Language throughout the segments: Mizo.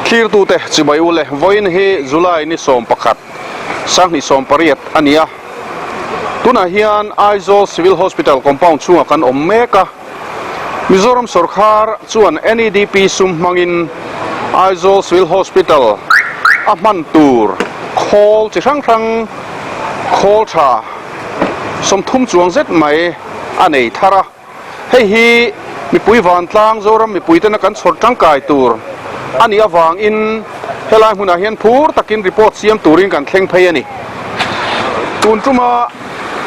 Thlirtute chibai u le, vawiin hi July ni 11, 2018 a ni a. Tunah hian Aizawl Civil Hospital compound chhungah kan awm mek a. Mizoram sawrkhar chuan NEDP sum hmangin Aizawl Civil Hospital a hman tur khawl chi hrang hrang khawl tha 30 chuang zet mai a nei thar a. Hei hi mipui vantlang Zoram mipuitena kan chhawr tangkai tur a nih avangin helai hmunah hian phur takin report siam turin kan thleng phei a ni. Tun tuma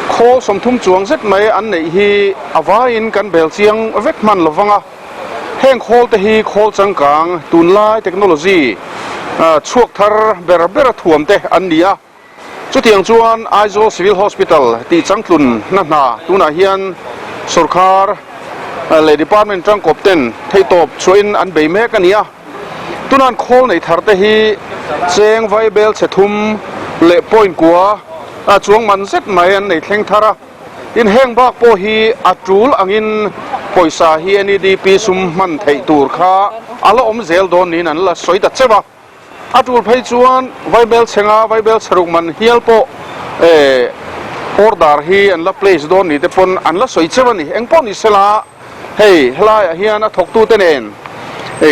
khawl 30 chuang zet mai an neih hi a vaiin kan bel chiang vek hman lo vang a, heng khawl te hi khawl changkang tunlai technology chhuak thar ber ber a thuam te an ni a. Chutiang chuan Aizawl Civil Hospital tih changtlun na hna tunah hian sawrkar leh department tangkawp ten theihtawp chhuahin an bei mek a ni a. Tunan khawl nei thar te hi cheng vai bel chhe thum leh point kua a chuang man zet mai an nei thleng thar a. Tin heng bak pawh hi a tul angin pawisa hi NEDP sum hman theih tur kha a la awm zel dawn niin an la sawi ta cheu a. A tul phei chuan vaibel chhenga vaibel chheruk man hial pawh order hi an la place dawn ni te pawn an la sawi cheu a ni. Engpawh ni sela hei helaiah hian a thawktute nen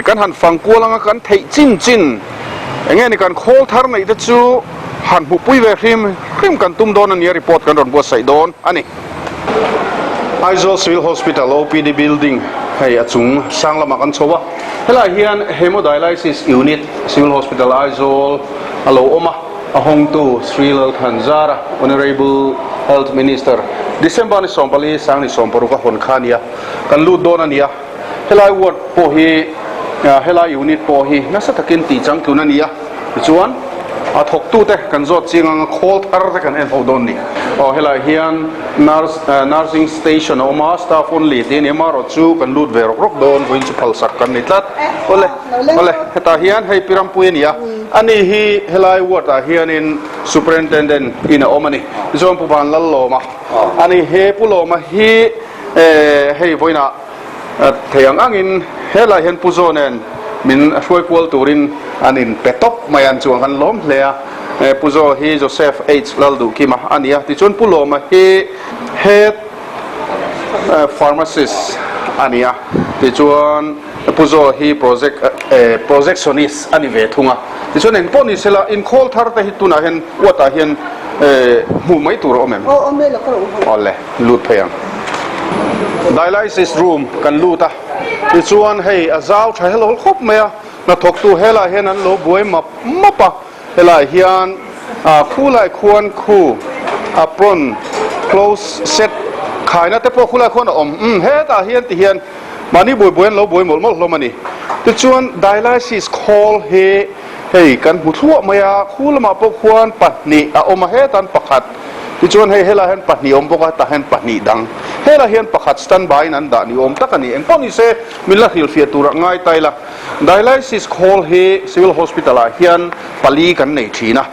kan han fang kual anga kan theih chin chin eng nge ni kan khawl thar neih te chu han hmuhpui ve hrim hrim kan tum dawn a nia report kan rawn buatsaih dawn a ni. Aizawl Civil Hospital OPD building hei a chung sang lamah kan chho a, helaiah hian Hemodialysis Unit Civil Hospital Aizawl a lo awm a. A hawngtu Sri Lalthanzara, Honourable Health Minister, December ni 14, sang ni 16 a hawn kha a nia, kan lut dawn a nia. Helai ward pawh hi, helai unit pawh hi nasa takin tih changtlun a ni a, tichuan a thawktute kan zawt chiang anga khawl thar te kan en ho dawn ni. Aw helai hian nurse nursing station a awm a, staff only tih a ni a, amaherawh chu kan lut ve rawk rawk dawn, vawiin chu phalsak kan ni tlat. Awle, awle, hetah hian hei pi Rampuii a ni a. Ani hi helai ward ah hianin Superintendent in a awm a ni. Tichuan Pu Vanlallawma a ni. He Pu Lawma hi hei vawiinah thei ang angin helai hian Pu Zaw nen min hruai kual turin an in pe tawp mai a, an chuang kan lawm hle a. Pu Zaw hi Joseph H Lalduhkima a ni a. Tichuan Pu Lawma hi Head Pharmacist a ni a. Tichuan Pu Zaw hi project projectionist a ni ve thung a, tichuan eng pawh ni sela inkhawl thar te hi tunah hian uatah hian hmuh mai tur a awm em? Aw awm e lo ka rawn haw. Awle lut phei ang. Dialysis room kan lut a, tichuan hei a zau tha hello khawp mai a, hnathawktu helaiah hian an lo buai map map a, Helaiah hian khulai khuan khu apron close set khaina te pawh khulai khuan a awm. Umm hetah hian ti hian mahni buai buai an lo buai mawlh mawlh hlawm a ni. Tichuan dialysis khawl hi hei kan hmu thluah mai a, khu lamah pawh khuan pahnih a awm a, hetan pakhat tichuan hei helaiah hian pahnih a awm bawk a, tah hian pahnih dang. Helaiah hian pakhat standby in an dah ni awm tak a ni. Engpawh ni se min la hrilhfiah turah ngai ta ila. Dialysis khawl hi Civil Hospital ah hian pali kan nei thin a,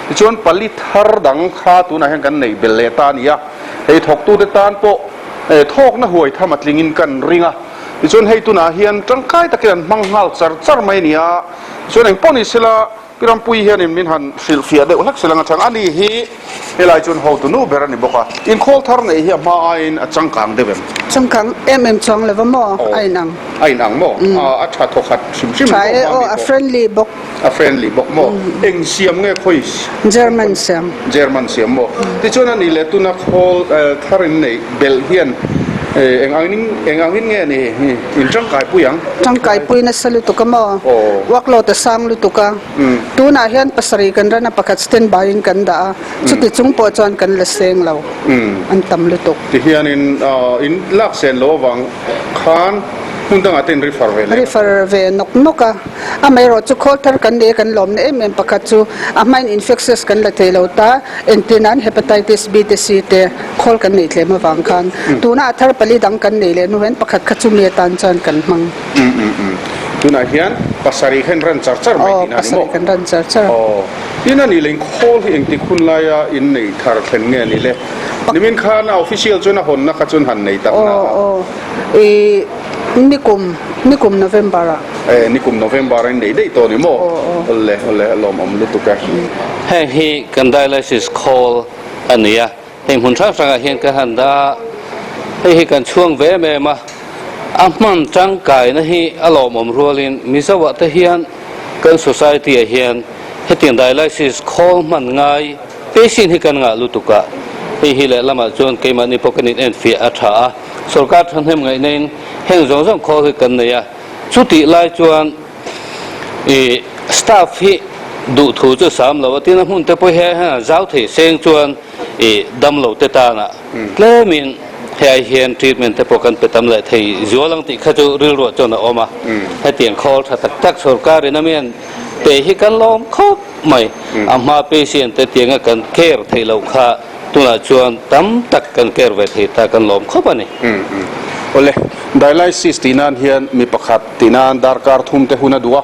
tichuan pali thar dang kha tunah hian kan neih belh leh ta a ni a, hei thawktute tan pawh thawkna huai tham a tlingin kan ring a, tichuan hei tunah hian tangkai takin an hmang nghal char char mai a ni a, tichuan engpawh ni sela Pi Rampuii hianin min han hrilhfiah deuh hlek sela chang a ni hi helai chuan hotu nu ber a ni bawk a, inkhawl thar neih hi a hma aiin a changkang deuh em? Changkang em em chuang lova maw? A inang. A inang maw? A tha thaw khat hrim hrim Tha e aw, a friendly bawk. A friendly bawk maw? Eng siam nge khawi? German siam. German siam maw? Tichuan a nih leh tuna khawl thar in neih belh hian eng angin eng angin nge ni in tangkai pui ang? Tangkai pui nasa lutuk a maw? Workload a sang lutuk a. Tunah hian pasarih kan ran a pakhat standby in kan dah a, chuti chung pawh chuan kan la seng lo. An tam lutuk. Tihianin in lak sen lo avang khan hmun dangah te in refer ve leh. Refer ve nawk nawk a. Amaherawhchu khawl thar kan nei a kan lawmna em em pakhat chu a hmain infectious kan la thei lo ta, entirnan hepatitis B te C te khawl kan neih tlem avang khan tuna a thar pali dang kan nei leh hnu hian pakhat kha chumi atan chuan kan hmang. Tunah hian pasarih kha in ran char char mai tihna a ni maw? Aw pasarih kan ran char char. Aw tin a nih leh khawl hi engtik hun laia in neih thar thlen nge a ni le? Nimin khan a official chuan a hawnna kha chuan han nei tak na a. Aw aw i nikum nikum November ah. E nikum November a inneih daih tawh ni maw? Awle awle a lawmawm lutuk e. Heng hi kan dialysis khawl a ni a, heng hmun hrang hrangah hian kan han dah a, hei hi kan chhuang ve em em a, a hman tangkaina hi a lawmawm rualin Mizoah te hian kan society ah hian hetiang dialysis khawl hman ngai patient hi kan ngah lutuk a, hei hi lehlamah chuan keimahni pawh kan inenfiah a tha a, sorkar thahnem ngaihnain heng zawng zawng khawl hi kan nei a, chutih lai chuan ih staff hi duhthu chu sam lo a, tin a hmun te pawh hi a zau thei seng chuan ih damlo te tana tlemin hei hian treatment te pawh kan pe tam leh thei zual ang tih kha chu rilruah chuan a awm a, hetiang khawl tha tak tak sorkarin a mian pe hi kan lawm khawp mai, a hma patient te tianga kan care theih loh kha tunah chuan tam tak kan care ve thei ta kan lawm khawp a ni. Awle, dialysis tih nan hian mi pakhat tih nan darkar thum te hun a duh a,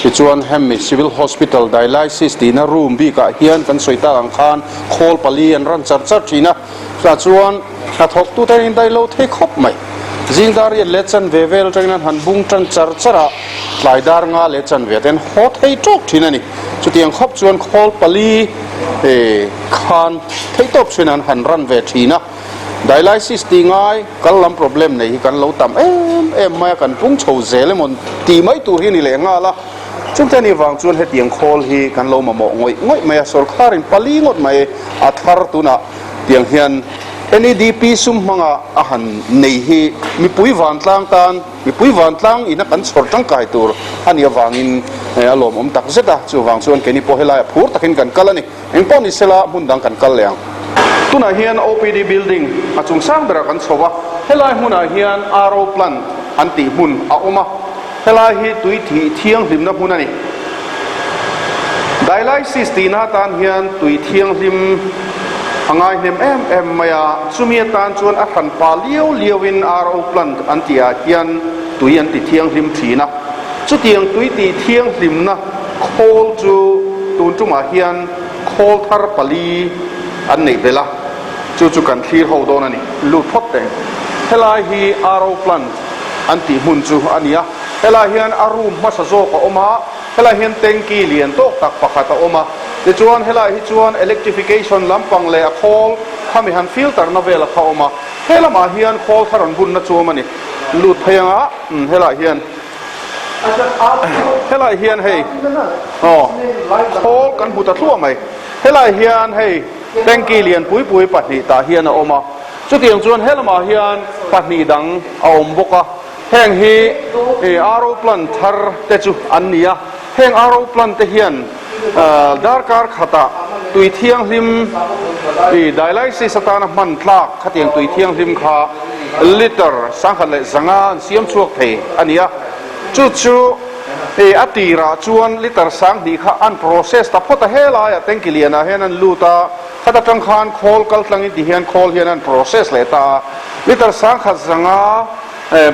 tichuan hemi Civil Hospital dialysis tihna room bikah hian kan sawi tak ang khan khawl pali an ran char char thin a, chutah chuan hnathawktute an indaih lo thei khawp mai. Zing dar riat leh chanve vel atangin an han bung tan char char a, tlai dar nga leh chanve te an haw thei tawk thin a ni. Chutiang khawp chuan khawl pali khan theihtawp chhuin an han ran ve thin a. Dialysis tih ngai kal lam problem nei hi kan lo tam em em mai a, kan pung chho zel emaw tih mai tur hi a ni leh nghal a. Chungte ni vang chuan hetiang khawl hi kan lo mamawh ngawih ngawih mai a, sawrkharin pali ngawt mai a thar tunah tiang hian NEDP sum hmanga a han nei hi mipui vantlang tan, mipui vantlang ina kan chhawr tangkai tur a nih avangin a lawmawm tak zet a, chuvang chuan keini pawh helaiah phur takin kan kal a ni. Eng pawh ni sela hmun dang kan kal leh ang. Tunah hian OPD building a chung sang berah kan chho a, helai hmunah hian RO plant an tih hmun a awm a, helai hi tui thih thianghlimna hmun a ni. Dialysis tihna atan hian tui thianghlim a ngai hnem em em mai a, chumi atan chuan a hran pa liau liauin RO plant an tihah hian tui an ti thianghlim thin a. Chutiang tui tih thianghlimna khawl chu tun tumah hian khawl thar pali an neih belh a, chu chu kan thlir ho dawn a ni. Lut phawt teh. Helai hi RO plant an tih hmun chu a ni a, helai hian a room hmasa zawk a awm a, helai hian tanky lian tawk tak pakhat a awm a, tichuan helai hi chuan electrification lampang leh a khawl khami han filter na vel a kha awm a, he lamah hian khawl thar an bunna chu awm a ni. Lut phei anga helai hian. Helai hian hei aw khawl kan hmu ta thluah mai. Helai hian hei tanky lian pui pui pahnih tah hian a awm a, chutiang chuan helamah hian pahnih dang a awm bawk a. Heng hi RO plant thar te chu an ni a, heng RO plant te hian darkar khatah tui thianghlim dialysis atana hman tlak khatiang tui thianghlim kha Litre 1500 an siam chhuak thei a ni a, chu chu a tirah chuan litre 2000 kha an process ta phawt a, helaiah tanky lianah hian an lut a, khat atang khan khawl kal tlangin ti hian khawl hian an process leh ta a, litre 1500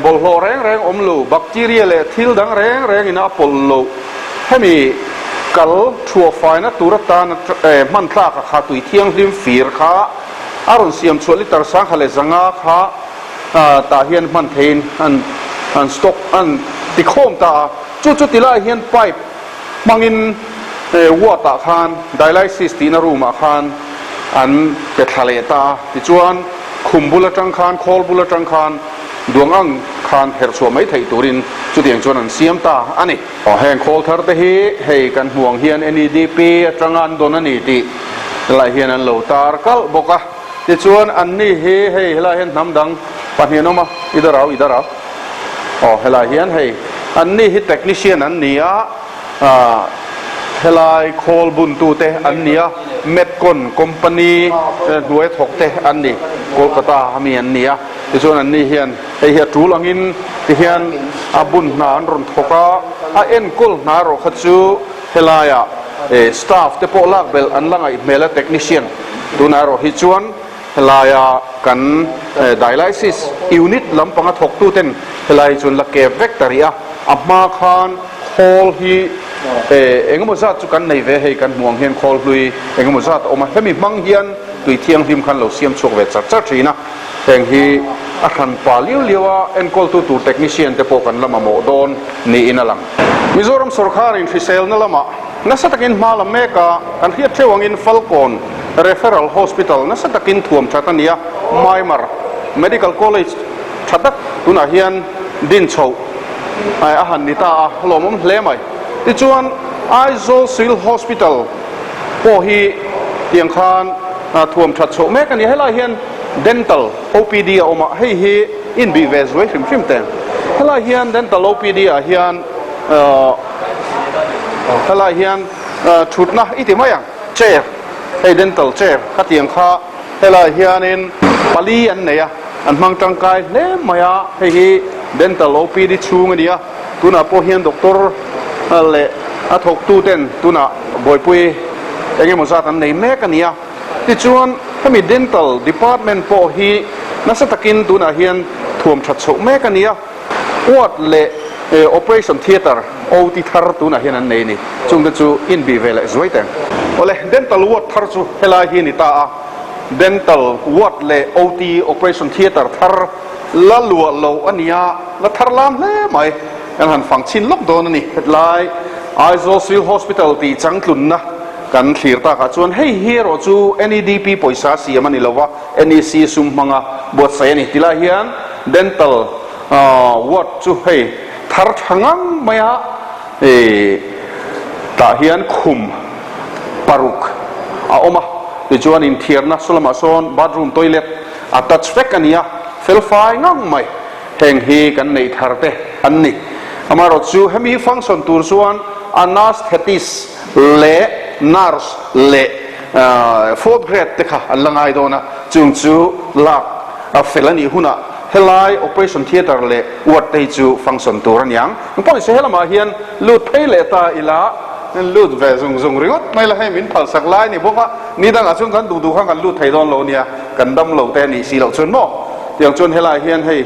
bawlhhlawh reng reng awm lo, bacteria leh thil dang reng rengin a pawlh loh, hemi kal thuah faina tur atana hman tlak a kha tui thianghlim fir kha. A rawn siam chhuah litre 1100 kha tah hian hman theiin an an stock an ti khawm ta a, chu chu ti laiah hian pipe hmangin ward ah khan dialysis tihna room ah khan an pe thla leh ta a, tichuan khum bul atang khan khawl bul atang khan duang ang khan herh chhuah mai theih turin chutiang chuan an siam ta a ni. Aw heng khawl thar te hi hei kan hmuh ang hian NEDP atanga an dawn a ni tih helai hian an lo tar kalh bawk a, tichuan anni hi hei helai hian hnam dang pahnih an awm a, i darau i darau aw helai hian hei anni hi technician an ni a, ah helai khawl buntute an ni a, Medcon company hnuai thawk te an ni, Kolkata ami an ni a, tichuan anni hian hei hi a tul angin tihian a bun hna an rawn thawk a, a enkawl hna erawh kha chu helaiah staff te pawh lak belh an la ngaih hmel a technician tunah erawh hi chuan helaia kan dialysis unit lampanga thawktu ten helai hi chuan la kep vek ta rih a, a hma khan khawl hi engemaw zat chu kan nei ve hei kan hmuh ang hian khawl hlui engemaw zat a awm a, hemi hmang hian tui thianghlim khan lo siam chhuak ve char char thin a. Heng hi A hran pa liau liau a enkawltu tur technician te pawh kan la mamawh dawn niin a lang. Mizoram sawrkharin hriselna lamah nasa takin hma la mek a, kan hriat theuh angin Falkawn Referral Hospital nasa takin thuam that a ni a, Myanmar Medical College tha tak tunah hian din chhoh a han ni ta a, lawmawm hle mai. Tichuan Aizawl Civil Hospital pawh hi tiang khan thuam that chhoh mek a ni a, helai hian Dental OPD a awm a, hei hi inbih ve zuai hrim hrim teng. Helai hian Dental OPD ah hian helai hian thutna i ti mai ang, chair, hei dental chair khatiang kha helai hianin pali an nei a, an hmang tangkai hle mai a, hei hi Dental OPD chhung a ni a, tunah pawh hian doctor leh a thawktu ten tunah buaipui eng emaw zat an nei mek a ni a. Tichuan, hemi Dental Department pawh hi nasa takin tunah hian thuam that chhoh mek a ni a, ward leh Operation Theatre, OT, thar tunah hian an nei a ni. Chungte chu inbih ve leh zuai teng. Awle, Dental Ward thar chu helai hi a ni ta a, Dental Ward leh OT, Operation Theatre, thar la luah lo a ni a, la thar lam hle mai. Kan han fang chhin lawk dawn a ni. Hetlai Aizawl Civil Hospital tih changtlunna Kan thlir takah chuan hei hi erawh chu NEDP pawisa siam a ni lova, NEC sum hmanga buatsaih a ni. Tilai hian Dental Ward chu hei thar tha ngang mai a, tah hian khum paruk a awm a, tichuan inthiarna saw lamah sawn bathroom toilet attach vek a ni a, felfai ngang mai. Heng hi kan neih thar te an ni. Amaherawhchu hemi function tur chuan anaesthetist leh nurse leh fourth grade te kha an la ngai dawn a, chung chu lak a fel a nih hunah helai operation theatre leh ward te hi chu function tur a niang. Engpawh nise helamah hian lut phei leh ta ila lut ve zung zung ringawt mai la, hei min phalsak lai a ni bawk a, ni dangah chuan kan duh duh khan kan lut thei dawn lo nia, kan dam lo te a nih si loh chuan maw tiang chuan helaiah hian hei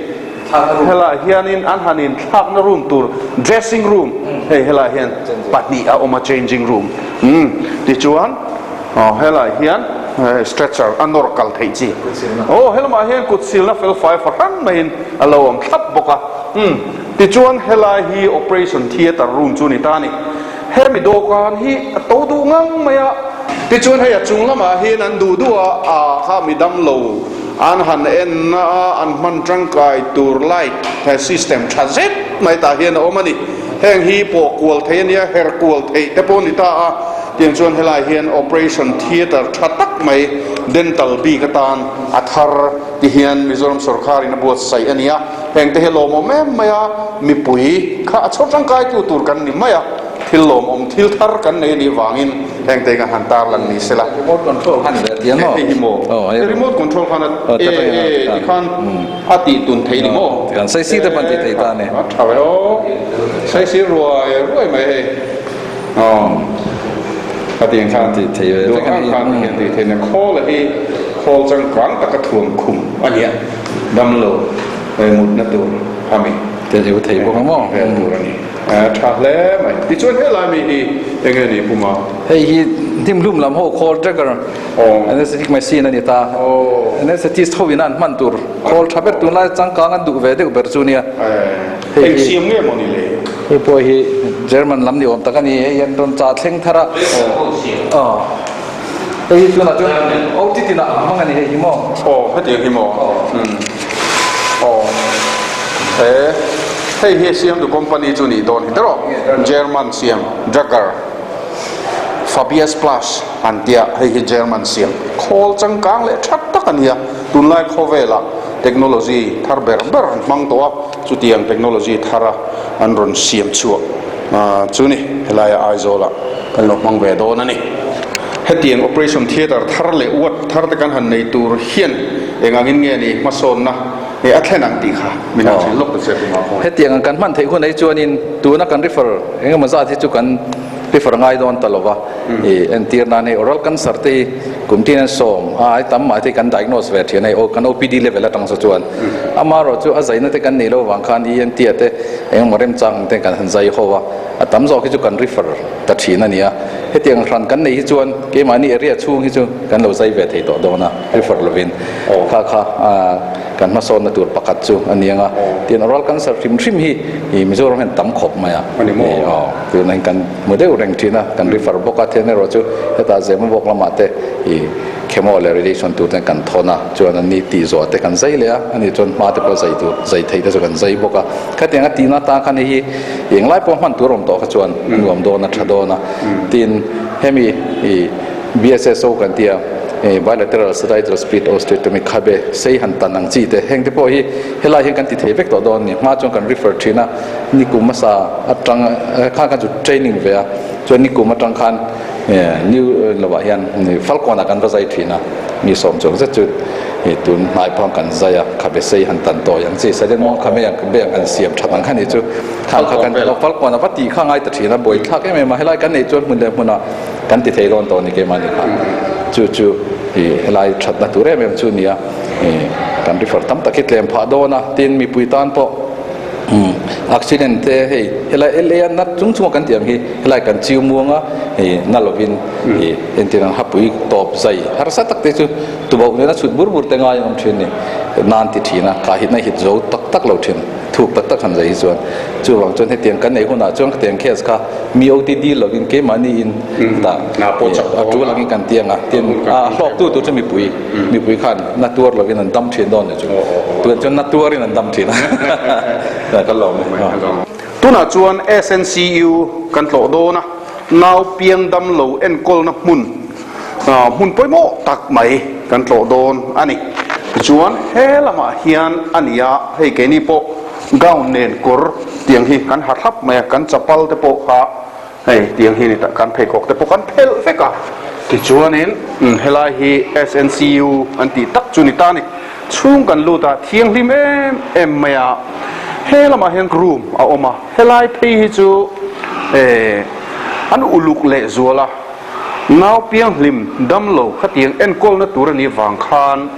Helaiah hianin an han inthlakna room tur dressing room hei helaiah hian pahnih a awm a changing room umm tichuan aw helaiah hian stretcher a nawr kal theih chi aw helamah hian kut silna fel fai fahran maiin a lo awm thlap bawk a umm tichuan helai hi operation theatre room chu ni ta a ni hemi dawhkan hi a to duh ngang mai a tichuan hei a chung lamah hian an duh duh a ah kha mi damlo An han enna a an hman tangkai tur light he system tha zet mai tah hian a awm a ni. Heng hi pawh kual thei a nia, her kual theih te pawh a ni ta a. Tiang chuan helai hian operation theatre tha tak mai dental bik atan a thar ti hian Mizoram sawrkharin a buatsaih a ni a. Heng te hi lawmawm em mai a, mipui kha a chhawr tangkaitu tur kan ni mai a. Thil lawmawm thil thar kan nei a nih vangin heng te kan han tarlang ni sela. Remote control khan ve tia maw? Hei hi maw? Aw Remote control khan a e e ti khan a tih tun thei ni maw? Kan saisir te pawh an ti thei ta a ni. A tha ve aw. Saisir ruai ruai mai hei. Aw a ti ang khan Ti thei ve duh ang khan ti hian ti thei nia. Khawl a hi khawl changkang taka thuam khum a nia. Damlo mutna tur a mi. Te eu thei bawk a maw? Vel tur a ni. A tha hle mai. Tichuan helai mi hi eng nge ni puma? Hei hi hnim hlum lam ho khawl tracker anesthetic machine a ni ta. Anesthetist ho in an hman tur khawl tha ber tunlai changkang an duh ve deuh ber chu nia. Eng siam nge maw ni le? Hei pawh hi German lam ni awm tak a ni. Hei an rawn chah thleng thar a. Hei hi tunah chuan OT tinah an hmang a ni hei hi maw? Aw hetiang hi maw? Aw he hei hi siamtu company chu nih dawn hi tawh German siam Dräger Fabius Plus an tia hei hi German siam khawl changkang leh tha tak a nia tunlai khawvelah technology thar ber ber an hmang tawh a chutiang technology thara an rawn siam chhuah chu ni helaia Aizawlah kan lo hmang ve dawn a ni. Hetiang operation theatre thar leh ward thar te kan han nei tur hian eng angin nge ni hmasawnna nge a thlen ang tih kha min han hrilh lawk ta che tumah khaw. Hetiang ang kan hman theih hun ei chuanin tuna kan refer eng emaw zat hi chu kan refer ngai dawn ta lova i entir nan hei oral cancer te hi kum tin an sawm a ai tam mah te kan diagnose ve thin hei kan OPD level atang saw chuan amaherawh chu a zaina te kan neih loh vang khan ENT ah te eng emaw remchang ang te kan han zai ho a a tam zawk hi chu kan refer ta thin a ni a. Hetiang hran kan neih hi chuan keimahni area chhung hi chu kan lo zai ve thei tawh dawn a, refer lovin kha kha. kan hmasawnna tur pakhat chu a ni ang a. Tin, oral cancer hrim hrim hi ih Mizoram hian tam khawp mai a. Aw, tunah hian kan hmu deuh reng thin a, kan refer bawk a, then erawh chu hetah Zemabawk lamah te ih chemo leh radiation tur ten kan thawn a, chuan an ni tih zawh te kan zai leh a, ani chuan hma te pawh zai tur zai theih te chu kan zai bawk a. Khatiang a tihna atan khan hei hi englai pawh hman tur a awm tawh kha chuan a nuam dawn a, tha dawn a. Tin, hemi ih BSSO kan ti a, Bilateral Sagittal Split Osteotomy khabe sei han tan ang chi te, heng te pawh hi helai hian kan ti thei vek tawh dawn a ni. Hma chuan kan refer thin a, nikum hmasa atang khan khan chu training ve a, chuan nikum atang khan new lovah hian Falkawnah kan va zai thin a, mi sawm chuang zet chu tun hnai pawh kan zai a, khabe sei han tan tawi ang chi, Sudden mawng khame ang be ang han siam that ang kha ni chu khan kha kan Falkawnah va tih kha ngai ta thin a, buaithlak em em a, helai kan neih chuan hmun leh hmunah Kan ti thei dawn tawh ni keimahni kha chu chu i helai thatna tur em em chu nia i kan refer tam tak hi tlem phah dawn a tin mipui tan pawh accident te hei helai LA a nat chung chung a kan tih ang hi helai kan chiu muang a i na lovin i entir ang hapui tawp zai harsa tak te chu tubauh nena chhut bur bur te ngai a awm thin ni nan ti thin a kahhitna hit zo tak tak lo thin. Thuk tak tak han zai hi chuan chuvang chuan hetiang kan neih hunah chuan khatiang case kha mi OTD lovin keimahni in dah a tul angin kan ti ang a, tin a hlawktu tur chu mipui mipui khan na tuar lovin an dam thin dawn ni chu tunah chuan na tuarin an dam thin a ka lawm e. Tunah chuan SNCU kan tlawh dawn a, nau piang dam lo enkawlna hmun Hmun pawimawh tak mai kan tlawh dawn a ni. Tichuan he lamah hian a ni a, hei keini pawh gown nen kawr tiang hi kan ha thlap mai a, kan chapal te pawh kha hei tiang hi a ni ta, kan pheikhawk te pawh kan phelh vek a. Tichuanin helai hi SNCU an tih tak chu ni ta a ni. Chhung kan lut a, thianghlim em em mai a, he lamah hian room a awm a, helai phei hi chu an uluk lehzual a. Nau pianghlim damlo khatiang enkawlna tur a nih vang khan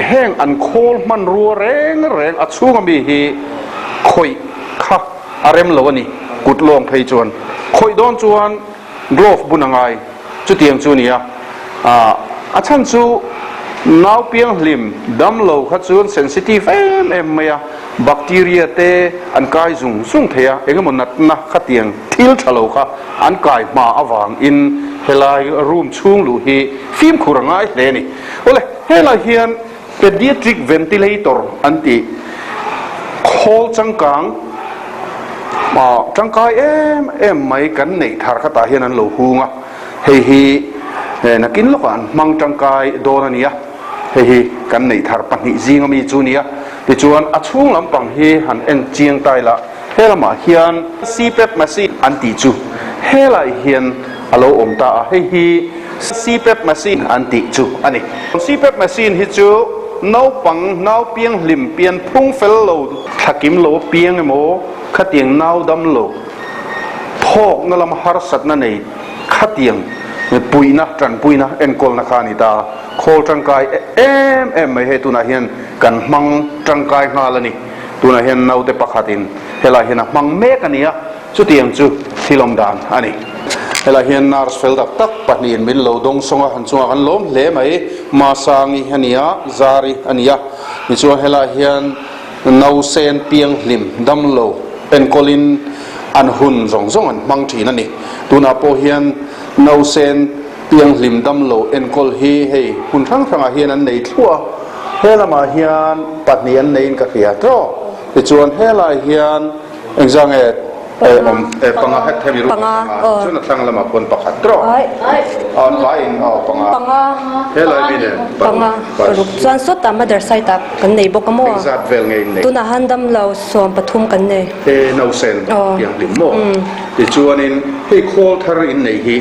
heng an khawl hmanrua reng reng a chhunga mi hi khawih kha a rem lo a ni. Kut lawng phei chuan khawih dawn chuan glove bun a ngai chutiang chu a ni a. A chhan chu nau pianghlim damlo kha chuan sensitive em em mai a, bacteria te an kai zung zung thei a, engemaw natna khatiang thil tha lo kha an kai hma avangin helai room chhung luh hi fimkhur a ngai hle a ni. Awle, helai hian pediatric ventilator an tih khawl changkang tangkai em em mai kan neih thar khatah hian an lo hung a, hei hi nakin lawkah an hmang tangkai dawn a ni a, hei hi kan neih thar pahnih zinga mi chu a ni a. Tichuan a chhung lampang hi han en chiang ta ila, he lamah hian CPAP machine an tih chu helai hian a lo awm ta a, hei hi CPAP machine an tih chu a ni. CPAP machine hi chu naupang nau piang hlim pian phung fel lo thla kim lo piang emaw khatiang nau dam lo thawkna lama harsatna nei khatiang puihna tanpuina enkawlna kha a ni ta a, khawl tangkai em em mai hei tunah hian Kan hmang tangkai nghal a ni. Tunah hian naute pakhatin helai hian a hmang mek a ni a, chutiang chu thil awm dan a ni. Helai hian nurse fel tak tak pahnihin min lo dawng sawng a, an chungah kan lawm hle mai. Masangi a ni a, Zari a ni a. Tichuan helai hian nausen pianghlim damlo enkawlin an hun zawng zawng an hmang thin a ni. Tunah pawh hian nausen Pianghlim damlo enkawl hi hei hmun hrang hrangah hian an nei thluah a, he lamah hian pahnih an neiin ka hria tawh. Tichuan helai hian engzah nge awm panga het hemi ru panga chuan a thlang lamah khuan pakhat tawh. An vaiin aw panga helai mi nen panga paruk chuan sawtah mother side ah kan nei bawk a maw? Engzat vel nge in nei? Tunah han damlo 13 kan nei. He nausen pianghlim maw? Tichuanin hei khawl thar in nei hi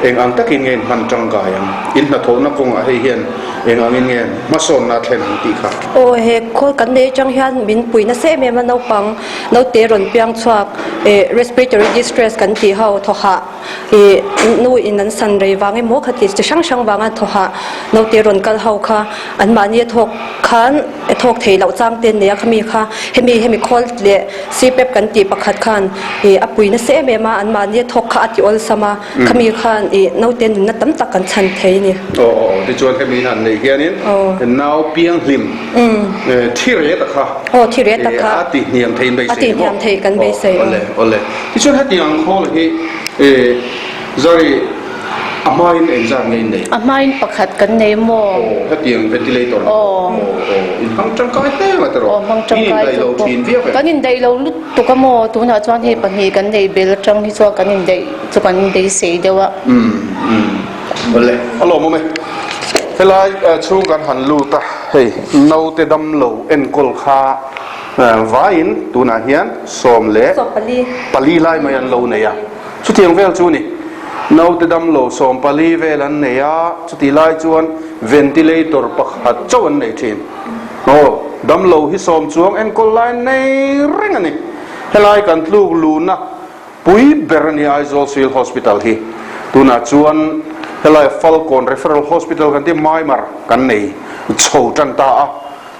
Eng ang takin nge in hman tangkai ang? In hnathawhna kawngah hei hian eng angin nge hmasawnna a thlen ang tih kha? Aw, he khawl kan nei atang hian min pui nasa em em a, naupang naute rawn piang chhuak eh respiratory distress kan tih ho thaw hah I nu in an san rei vang emaw khati chi hrang hrang vanga thawhah naute rawn kal ho kha anmahni a thawk khan a thawk thei loh chang te an nei a, khami kha hemi hemi khawl leh CPAP kan tih pakhat khan ih a pui nasa em em a, anmahni a thawk kha a ti awlsam a, khami khan ih naute nunna tam tak kan chhan thei a ni. Aw aw aw tichuan hemi han neih hianin nau pianghlim thi ret a kha aw thi ret a kha a ti hniam thei in beisei a ti hniam thei kan beisei aw awle awle tichuan hetiang khawl hi E, Zari, a hmain engzat nge in nei? A hmain pakhat kan nei maw? Aw, hetiang ventilator. Aw. Aw, aw, in hmang tangkai hle mai tawh rawh. Aw, hmang tangkai In indaih lo thin viau em? Kan indaih lo lutuk a maw? Tunah chuan hei pahnih kan nei bel atang hi chuan kan indaih chu kan beisei deuh a. Umm, umm, awle, a lawmawm e. Helai chhung kan han lut a, hei naute damlo enkawl kha Vaiin tunah hian 14 lai mai an lo nei a, chutiang vel chu ni. Naute damlo 14 vel an nei a, chutih lai chuan ventilator pakhat chauh an nei thin. Aw, damlo hi sawm chuang enkawl lai an nei reng a ni. Helai kan tluk luhna pui ber a ni Aizawl Civil Hospital hi. Tunah chuan helai Falkawn Referral Hospital kan tih Myanmar kan nei chho tan ta a.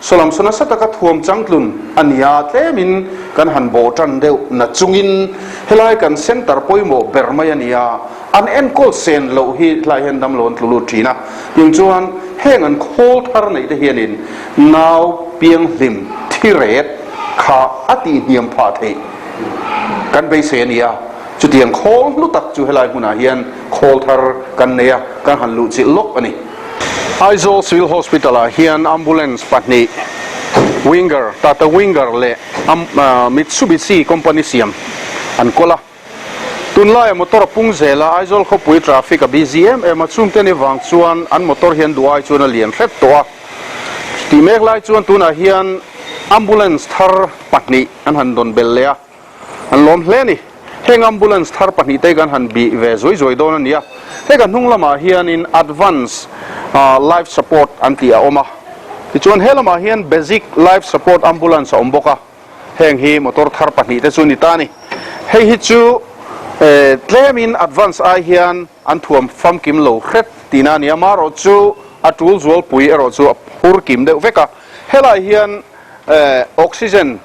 Sawlam saw nasa taka thuam changtlun a ni a, tlemin kan han bawh tan deuh na chungin helai kan centre pawimawh ber mai a ni a, an enkawl sen loh hi hlai hian damlo an tlu lut thin a, tin chuan heng an khawl thar neih te hianin nau pianghlim thi ret kha a tihhniam phah theih kan beisei a ni a, chutiang khawl hlu tak chu helai hmunah hian khawl thar kan nei a, kan han luhchilh lawk a ni. Aizawl Civil Hospital ah hian ambulance pahnih Winger, Tata Winger leh Mitsubishi company siam an kawl a. Tunlaia motor a pung zel a, Aizawl khawpui traffic a busy em em a, chungte ni vang chuan an motor hian duh ai chuan a lian hret tawh a. Tih mek lai chuan tunah hian ambulance thar pahnih an han dawn belh leh a. An lawm hle a ni. Heng ambulance thar pahnihte kan han bih ve zuai zuai dawn a ni a. Hei kan hnung lamah hianin advance life support an tih a awm a. Tichuan he lamah hian basic life support ambulance a awm bawk a. Heng hi motor thar pahnihte chu ni ta a ni. Hei hi chu tlemin advance ai hian an thuam famkim lo hret tihna a ni a. Amaherawh chu a tul zualpui erawh chu a phur kim deuh vek a. Helai hian oxygen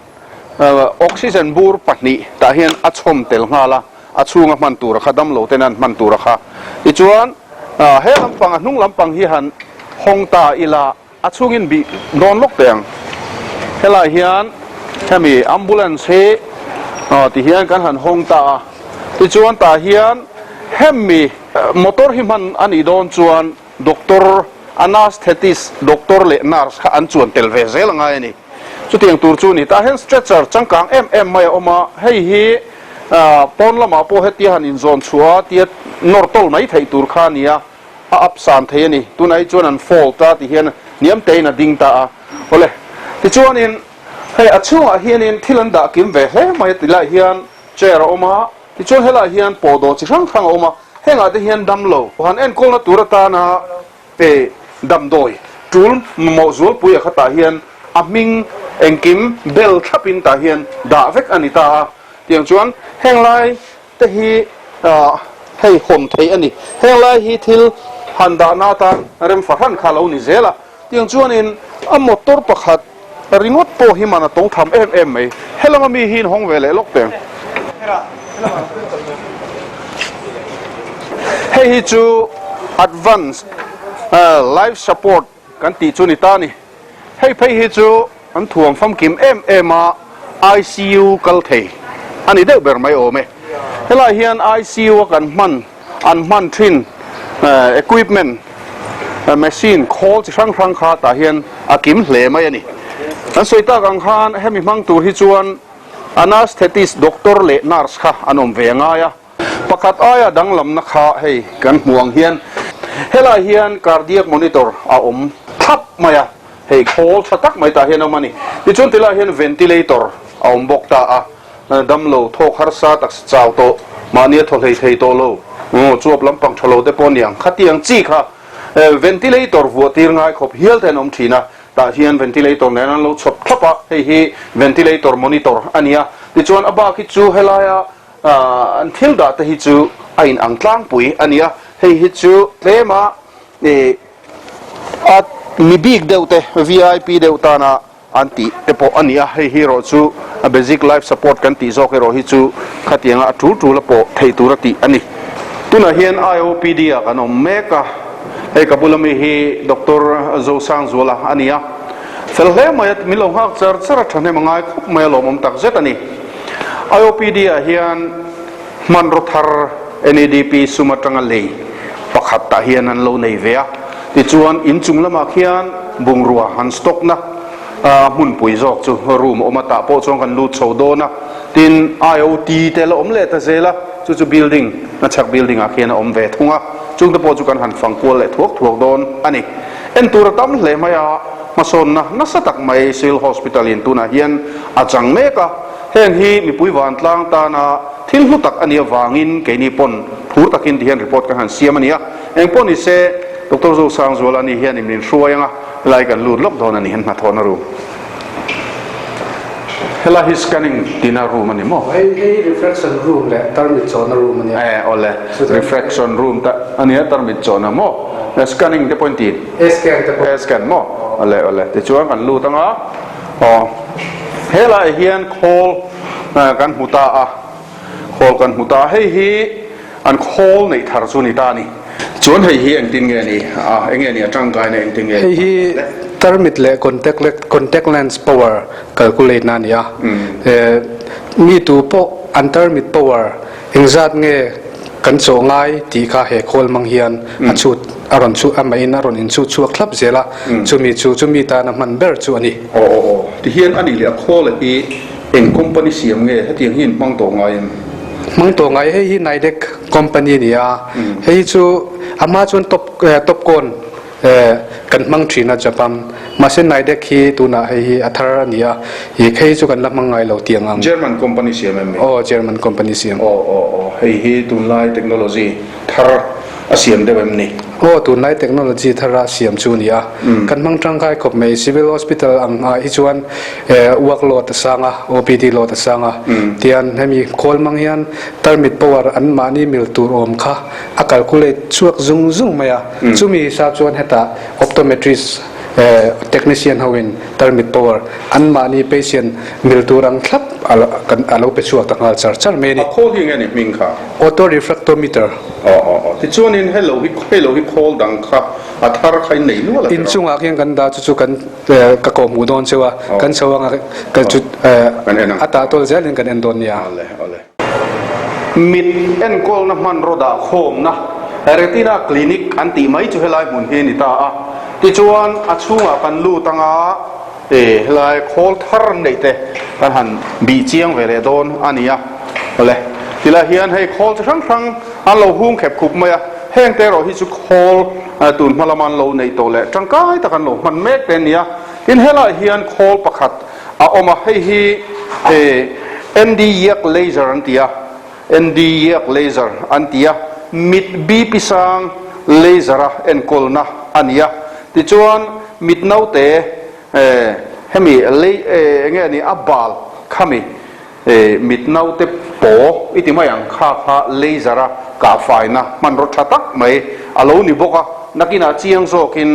Oxygen bur pahnih tah hian a chhawm tel nghal a, a chhunga hman tur a kha, damlo ten an hman tur a kha. Tichuan he lampang a hnung lampang hi han hawng ta ila a chhungin bih dawn lawk teh ang. Helai hian hemi ambulance hi ti hian kan han hawng ta a, tichuan tah hian hemi motor hi hman a nih dawn chuan Doctor, Anaesthetist, doctor leh nurse kha an chuan tel ve zel a ngai a ni. Chutiang tur chu a ni. Tah hian stretcher changkang em em mai a awm a, hei hi pawn lamah pawh hetia han inzawn chhuah a tia nawr tawl mai theih tur kha a ni a, a up san thei a ni. Tunah hi chuan an fold a ti hian hniam tein a ding ta a. Awle, tichuanin hei a chhungah hianin thil an dah kim ve hle mai a ti lai hian chair a awm a, Tichuan helaiah hian pawhdawh chi hrang hrang a awm a, hengah te hian damlo han enkawlna tur atana pe damdawi tul mamawh zualpui a khatah hian a hming engkim bel thlapin tah hian dah vek a ni ta a. Tiang chuan heng lai te hi hei hawn theih a ni. Heng lai hi thil han dahna atan rem fahran kha a lo ni zel a. Tiang chuanin a motor pakhat ringawt pawh hi man a tawng tham em em mai. Helama mi hi inhawng ve leh lawk teh ang. Hei hi chu advance life support kan tih chu ni ta a ni. Hei phei hi chu an thuam famkim em em a, ICU kal thei a ni deuh ber mai awm e. Helai hian ICU a kan hman an hman thin equipment machine khawl chi hrang hrang kha tah hian a kim hle mai a ni. Kan sawi tak ang khan hemi hmang tur hi chuan anaesthetist doctor leh nurse kha an awm ve a ngai a. Pakhat aia danglamna kha hei kan hmuh ang hian helai hian cardiac monitor a awm thlap mai a, hei khawl tha tak mai tah hian a awm a ni. Tichuan tilaiah hian ventilator a awm bawk ta a, damlo thawk harsa taksa chau tawh mahnia thaw hlei thei tawh lo, chuap lampang tha lo te pawh aniang khatiang chi kha ventilator vuah tir ngai khawp hial te an awm thin a, tah hian ventilator nen an lo chhawp thlap a, hei hi ventilator monitor a ni a. Tichuan a bak hi chu helaia An thil dah te hi chu a in ang tlangpui a ni a, hei hi chu tlema ih a mi bik deuh te vip deuh tana an tih te pawh a ni a, hei hi erawh chu a basic life support kan tih zawk erawh hi chu khatianga a tul tul a pawh theih tur a tih a ni. Tunah hian IOPD ah kan awm mek a, hei ka bula mi hi Doctor Zosangzuala a ni a, fel hle mai a, min lo nghak char char a, thahnem a ngai khawp mai a, lawmawm tak zet a ni. IOPD ah hian hmanraw thar NEDP sum atanga lei pakhat tah hian an lo nei ve a, tichuan inchung lamah khian bungrua han stock na hmunpui zawk chu room a awm a, tah pawh chuan kan lut chho dawn a, tin IOT te la awm leh ta zel a, chu chu building a chhak building ah khian a awm ve thung a, chungte pawh chu kan han fang kual leh thuak thuak dawn a ni. En tur a tam hle mai a, hmasawnna nasa tak mai Civil Hospital in tunah hian a chang mek a, Heng hi mipui vantlang tana thil hlu tak a nih avangin keini pawn phur takin ti hian report kan han siam a ni a. Eng pawh ni se, Doctor Zosangzuala ni hian in min hruai anga helai kan lut lawk dawn a ni, hnathawhna room. Helai hi scanning tina room a ni maw? Hei hi refraction room leh tarmit chawhna room a nia. E awle, refraction room ta a nia tarmit chawhna maw? Scanning te pawh in ti? E scan te pawh. E scan maw? Awle awle, tichuan kan lut anga. Aw, helaiah hian khawl kan hmu ta a, khawl kan hmu ta a, hei hi an khawl neih thar chu a ni ta a ni. Chuan hei hi engtin nge ni a, enge ni a tangkaina engtin nge Hei hi tarmit leh contact contact lens power calculate na a ni a, mi tu pawh an tarmit power Engzat nge kan chaw ngai tih kha he khawl hmang hian a chhut a rawn chhut amahin a rawn inchhut chhuak thlap zel a, chumi chu chumi tana hman ber chu a ni. Aw aw aw, tihian a nih leh a khawl hi eng company siam nge hetiang hi in hmang tawh ngai em? Hmang tawh ngai, hei hi Nidec company a ni a, hei hi chu a hma chuan top topcon Kan hmang thin a Japan. Mahse Nidec hi tunah hei hi a thar a ni a, i hei chu kan la hmang ngai lo tiang ang. German company siam em ni? Aw, German company siam. Aw, aw, aw, hei hi tunlai technology thar a siam deuh em ni? Aw, tunlai technology thar a siam chu a ni a. Kan hmang tangkai khawp mai. Civil Hospital ang ah hi chuan work load a sang a, OPD load a sang a. Tian hemi khawl hmang hian tarmit power an mahni mil tur awm kha a calculate chhuak zung zung mai a. Chumi hisap chuan hetah optometrist technician ho in tarmit power an mahni patient mil tur ang thlap a lo pe chhuak ta nghal char char mai a ni. A khawl hi nge ni hming kha? Auto refractometer. Aw aw aw. Tichuanin helo hi helo hi khawl dang kha a thar kha in nei nual a tiraw? Inchungah khian kan dah chu chu kan ka kawh hmuh dawn cheu a, kan chho anga kan chu a tah tawl zelin kan en dawn nia. Awle awle. Mit enkawlna hmanraw dah khawmna Retina Clinic an tih mai chu helai hmun hi a ni ta a. Tichuan a chhungah kan lut anga e helai khawl thar neih te kan han bih chiang ve leh dawn a ni a. Awle, tilai hian hei khawl chi hrang hrang an lo hung khep khup mai a, heng te erawh hi chu khawl tun hma lama an lo neih tawh leh tangkai tak an lo hman mek te a ni a. Tin helaiah hian khawl pakhat A awm a, hei hi ND Yak Laser an ti a, ND Yak Laser an ti a, mit BP sang laser a enkawlna a ni a, tichuan mit naute hemi lei enge a ni a bal khami mit naute paw i ti mai ang kha kha laser a kahfaina hmanraw tha tak mai a lo ni bawk a, nakinah chiang zawkin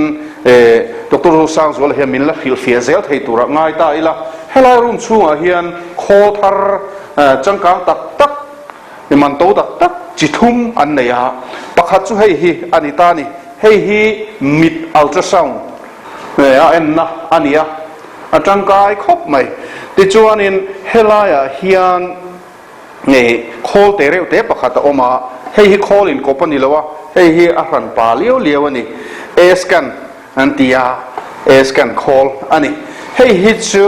Doctor Zosangzuala hian min la hrilhfiah zel thei turah ngai ta ila, helai room chhungah hian khawl thar changkang tak tak, man to tak tak chi thum an nei a, pakhat chu hei hi a ni ta a ni, hei hi mit ultrasound a enna a ni a, a tangkai khawp mai. Tichuanin helaiah hian Nge khawl te reuh te pakhat a awm a, hei hi khawl inkawp a ni lo a, hei hi a hran pa liau liau a ni. A-scan an ti a, A-scan khawl a ni. Hei hi chu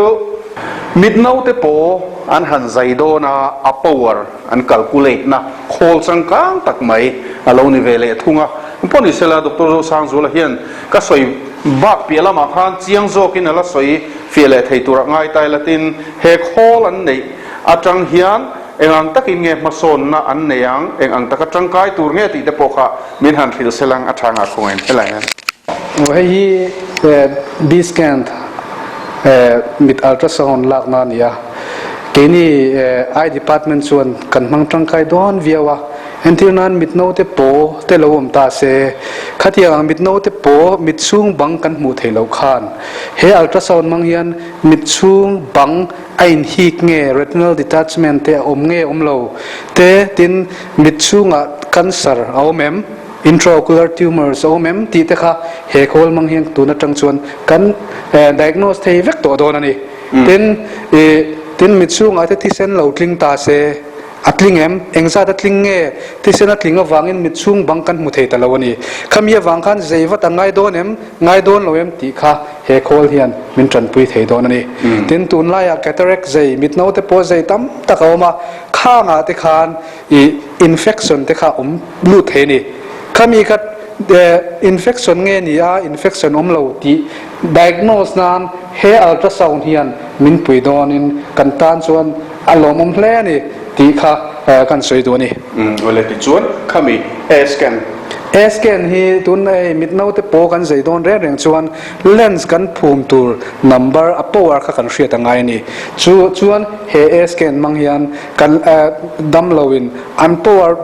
mit naute paw an han zai dawn a, a power an calculate na khawl changkang tak mai a lo ni ve leh thung a. Pawh ni sela Doctor Zosangzuala hian ka sawi bak piah lamah khan chiang zawkin a la sawi fiah leh thei turah ngai tai latin he khawl an neih atang hian eng ang takin nge hmasawnna an nei ang, eng ang taka tangkai tur nge tih te pawh kha min han hrilh sel ang a tha ngah khawng em helai hian. Aw hei hi B-scan mit ultrasound lakna a ni a, keini eye department chuan kan hmang tangkai dawn viau a. Entir nan mit naute paw te lo awm ta se, khatiang ang mit naute paw mit chhung bang kan hmuh theih loh khan he ultrasound hmang hian mit chhung bang a inhik nge retinal detachment te a awm nge awm lo te tin mit chhungah cancer a awm em, intraocular tumors a awm em tih te kha he khawl hmang hian tun atang chuan kan diagnose thei vek tawh dawn a ni. Tin, tin mit chhungah te thisen lo tling ta se. A tling em? Engzat a tling nge? Thisen a tling avangin mit chhung bang kan hmu thei ta lo a ni. Khami avang khan zei vat a ngai dawn em? Ngai dawn lo em? Tih kha he khawl hian min tanpui thei dawn a ni. Tin, tunlaiah cataract zei, mit naute pawh zei tam tak a awm a, khangah te khan ih infection te kha awm lut thei a ni. Khami kha infection nge ni a, infection awm lo tih diagnose nan he ultrasound hian min pui dawnin kan tan chuan A lawmawm hle a ni tih kha kan sawi duh a ni. Awle tichuan khami A-scan. A-scan hi tun hei mit naute paw kan zei dawn reng reng chuan lens kan phum tur number a power kha kan hriat a ngai a ni. Chu chuan he A-scan hmang hian kan damloin an power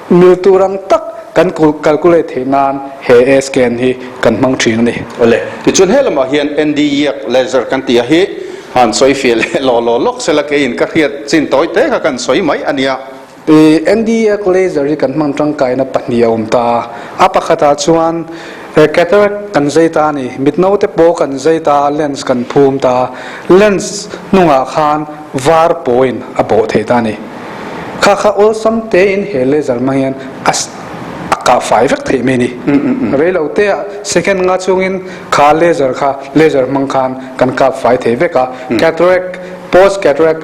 mil tur ang tak kan calculate theih nan he A-scan hi kan hmang thin a ni. Awle, tichuan he lamah hian ND Yak laser kan tih a hi han sawi fiah leh law law lawk sela keiin ka hriat chin tawi te kha kan sawi mai a nia. ND Yak laser hi kan hmang tangkaina pahnih a awm ta a, a pakhatah chuan cataract kan zai ta a ni, mit naute pawh kan zai ta a, lens kan phum ta a, lens hnungah khan var pawhin a bawh thei ta a ni. Kha kha awlsam tein he laser hmang hian a a kah fai vek theih mai a ni. Rei lo te ah second nga chungin kha laser kha laser hmang khan kan kap fai thei vek a. Cataract, post cataract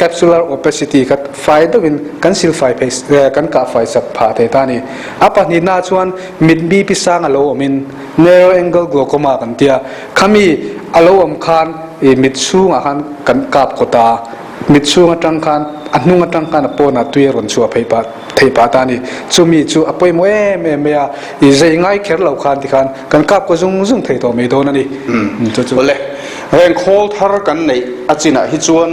capsular opacity kha fai deuhin kan sil fai phei kan kah fai sak phah thei ta a ni. A pahnihna chuan mit BP sang a lo awmin narrow angle glaucoma kan tia khami a lo awm khan I mit chhungah khan kan kap kawt a, mit chhung atang khan a hnung atang khan a pawnah tui a rawn chhuah phei pah theih pah ta a ni. Chumi chu a pawimawh em em mai a, i zei ngai kher lo khan tikhan kan kap kaw zung zung thei tawh mai dawn a ni. Chu chu. Awle, reng khawl thar kan neih a chinah hi chuan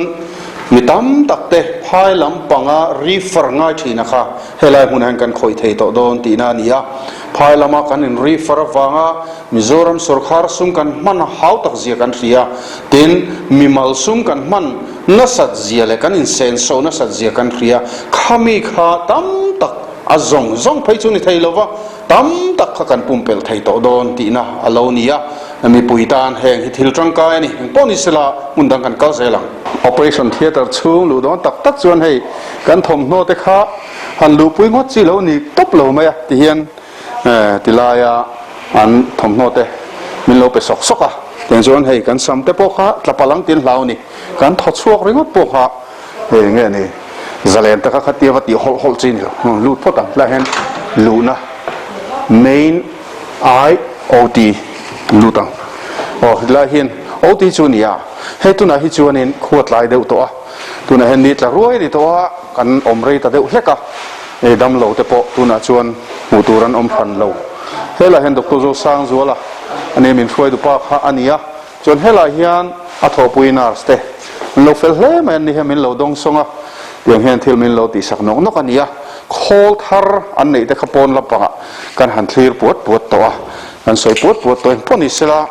mi tam tak te phai lampanga refer ngai thin a kha helai hmunah hian kan khawih thei tawh dawn tihna a ni a. Phai lama kan in refer avanga Mizoram sawrkhar sum kan hman hau tak zia kan hria, tin mimal sum kan hman nasat zia leh kan insenso nasat zia kan hria, khami kha tam tak a zawng zawng phei chu ni thei lova, tam tak kha kan pumpelh thei tawh dawn tihna a lo ni a, mipui tan heng hi thil tangkai a ni, engpawh ni sela hmun dang kan kal zel ang. Operation Theatre chhung luh dawn tak tak chuan hei kan thawmhnaw te kha han luhpui ngawt chi lo ni tawp lo mai a tihian Ti laia an thawmhnaw te min lo pe sawk sawk a, tiang chuan hei kan sam te pawh kha tla palang tin hlau a ni, kan thaw chhuak ringawt pawh kha hei nge ni zalen taka kha tia va tih hawlh hawlh chi ni lo, lut phawt ang tlaiah hian luhna main I OT lut ang aw hetilai hian OT chu a ni a, hei tunah hi chuanin khua tlai deuh tawh a, tunah hian ni tla ruai a ni tawh a, kan awm rei ta deuh hlek a. Ei damlo te pawh tunah chuan hmuh tur an awm hran lo. Helaiah hian Doctor Zosangzuala a ni min hruai dupa kha a ni a, chuan helaiah hian a thawhpui nurse te an lo fel hle mai an ni hian min lo dawng sawng a, tiang hian thil min lo tihsak nawk nawk a ni a, khawl thar an neih te kha pawn lampangah kan han thlir puat puat tawh a, kan sawi puat puat tawh engpawh ni sela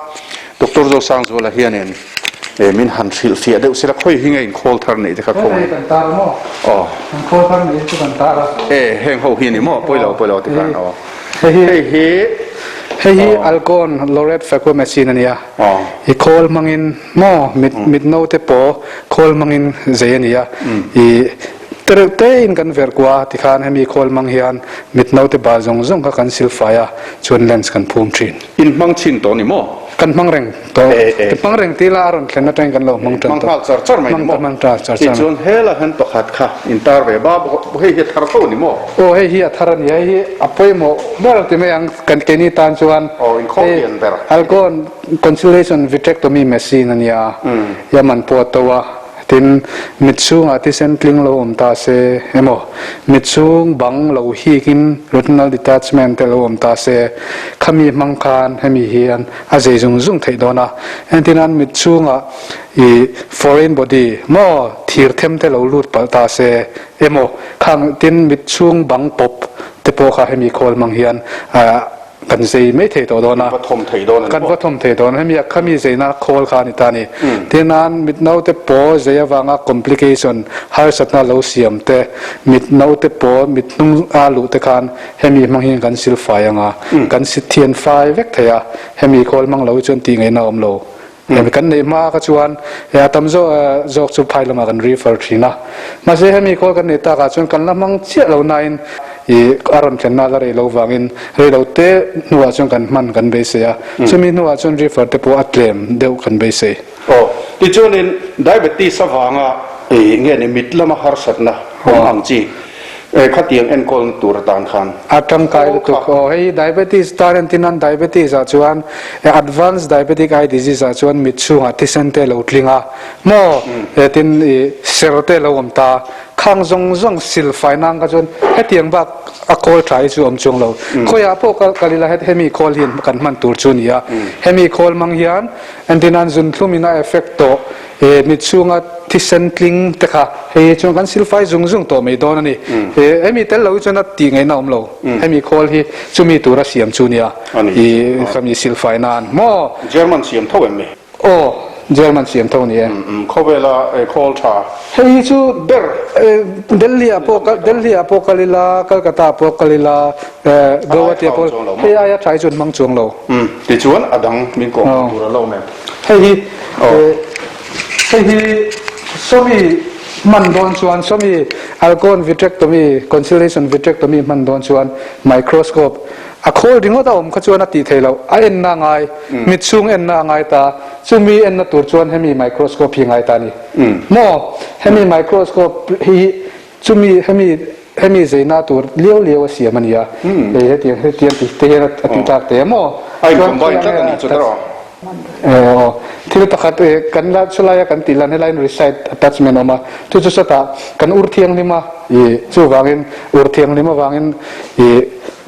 Doctor Zosangzuala hianin e min han hrilh fiah deuh sela khawi hi nge in khawl thar neih te kha khaw nge? Kan tar maw? Aw. Kan khawl thar neih chu kan tar a. E heng ho hi ni maw? Pawi lo pawi lo ti khan aw. Hei hi hei hi hei hi Alcon Loret Phaco machine a nia. Aw. I khawl hmangin maw mit mit naute paw khawl hmangin zei a nia. I tereuh te in kan verh kua tikhan hemi khawl hmang hian mit naute bal zawng zawng kha kan silfai a chuan lens kan phum thin. In hmang chin tawh ni maw? Kan hmang reng tawh. Kan hmang reng tila a rawn thlen atangin kan lo hmang tan tawh. Hmang nghal char char mai ni maw? Hmang char char mai. Tichuan helaiah hian pakhat kha in tar ve ba bawk hei hi a thar tho ni maw? Aw hei hi a thar a ni. Hei hi a pawimawh ber ti mai ang kan keini tan chuan. Aw inkhawm lian ber. Alcon Consolation Vitrectomy Machine a nia. Yaman pawh a to a. Tin, mit chhungah thisen tling lo awm ta se emaw, mit chhung bang lo hikin retinal detachment te lo awm ta se, khami hmang khan hemi hian a zei zung zung theih dawn a. Entirnan mit chhungah i foreign body maw thir them te lo lut palh ta se emaw, khang tin mit chhung bang pawp te pawh kha hemi khawl hmang hian kan zei mai thei tawh dawn a, Kan va thawm thei dawn a ni kan va thawm thei dawn hemi a khami zeina khawl kha a ni ta a ni. Tihian mit naute paw zei avanga complication harsatna lo siam te, mit naute paw mit hnung a luh te khan hemi hmang hian kan sil fai ang a, kan si thian fai vek thei a, hemi khawl hmang lo hi chuan tih ngaihna a awm lo. Hemi kan neih hma kha chuan a tam zawk chu phai lamah kan refer thin a. Mahse hemi khawl kan neih takah chuan kan la hmang chiah lo nain ih a rawn thlenna la rei lo vangin rei lo te hnuah chuan kan hman kan beisei a. Chumi hnuah chuan refer te pawh a tlem deuh kan beisei. Aw, tichuanin diabetes avanga ih nge ni mit lama harsatna awm ang chi Khatiang enkawlna tur atan khan. A tangkai lutuk aw. Hei diabetes tan entin an diabetes ah chuan advanced diabetic eye disease ah chuan mit chhungah thisen te lo tling a maw tin i ser te lo awm ta khang zawng zawng sil fai nang kha chuan hetiang bak a kawl tha hi chu awm chuang lo. Khawiah pawh kal kal ila hemi khawl hi kan hman tur chu a ni a. Hemi khawl hmang hian entin an zunthlum in a effect tawh He mit chhunga thisen tling te kha hei chuan kan silfai zung zung tawh mai dawn a ni. He hemi tel lo hi chuan a tih ngaihna a awm lo. Hemi khawl hi chumi tura siam chu nia i khami silfai nan maw? German siam tho em ni? Aw, German siam tho ni e. Khawvela khawl tha Hei hi chu ber. Delhi ah pawh Delhi ah pawh kal ila, Calcutta ah pawh kal ila, Goa te ah pawh hei aia tha hi chu an hmang chuang lo. Tichuan a dang min kawng tur a lo nem. Hei hi hei hi sawmi hman dawn chuan sawmi alcon vitrectomy conciliation vitrectomy hman dawn chuan microscope a khawl ringawt a awm kha chuan a tih theih loh a enna a ngai mit chhung enna a ngai ta chumi enna tur chuan hemi microscope hi ngai ta a ni maw hemi microscope hi Chumi hemi hemi zeina tur liau liau a siam a nia. Hei hetiang hetiang tih te hian a tih tak te maw? A in combine tlat a nih chu tawh. Aw thil pakhat kan la chulai a kan tih lan helai in recite attachment a awm a chu chu sawtah kan ur thianghlim a i chuvangin ur thianghlim avangin i